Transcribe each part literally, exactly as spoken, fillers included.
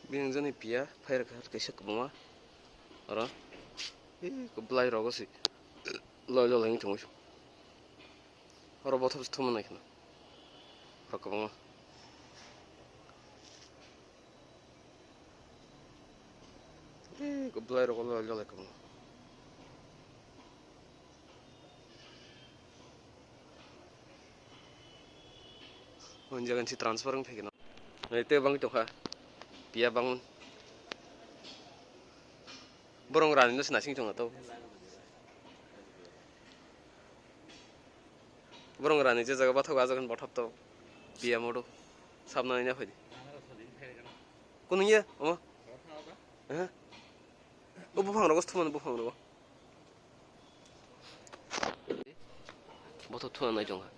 Bini jani piya, phairok kaisa kwbangma. Oro. Ih, kwbwlai rogo se. Loi loi wng tongwi. Oro bothop se thumna nai kheno. Oro kwbangma. Ih, kwbwlai rogo loi loi kwbangma. Hwn jagan si transfer wng phaikhe no. Tei bangwi tongkha. Piya bangmani. Borong rani no se nasing tongna to. Borong rani je jaga bathok, a jaga bothop to. Piya modo. Sabna ina phaidi. Kunung ya, omo? Eh? O buphang rogo se thumani buphang rogo. Bothop thuna nai tongkha.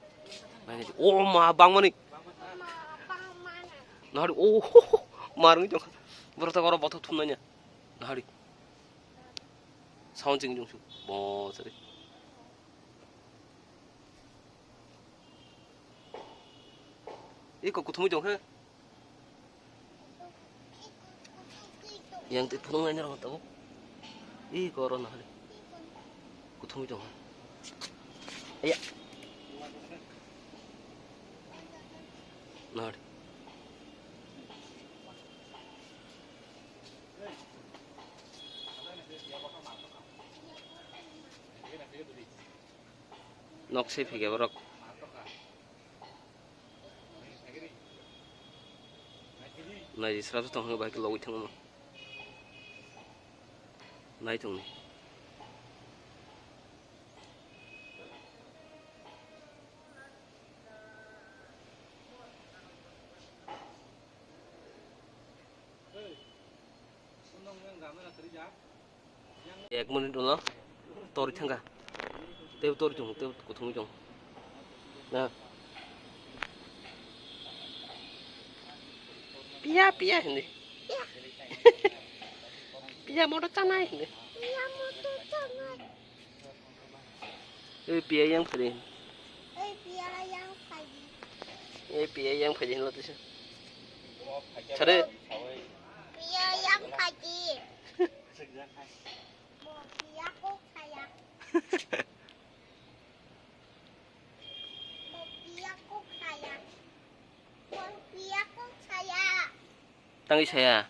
Nai nai, o ma bangmani. Nahari, o, ho, ho, ma rwngwi tongkha. Borok tak oro bothop thumnai ya. Nahari. Sound ching chungsu. Bo sari. Iko kuthumwi tongkha. Yang twi phunuk naina rok tabuk. Ih, koro nahari. Kuthumwi tongkha. Aya. Nahari. Nok se phikhe borok. Nai srap tong hwnba khe logwi thangma. Nai tongni. Ek minute ulo tori thangkha. Tei tori tong, tei kuthumwi tong. Na. Piya, piya hindi. Piya moto chanai hindi. Ei piya yang phadi. Ei piya yang phadi. Ei piya yang phadi lo tisa. Sare. Piya yang phadi. Mo piya ko khaya. Mo piya ko khaya. Mo piya ko khaya. Tangwi saya.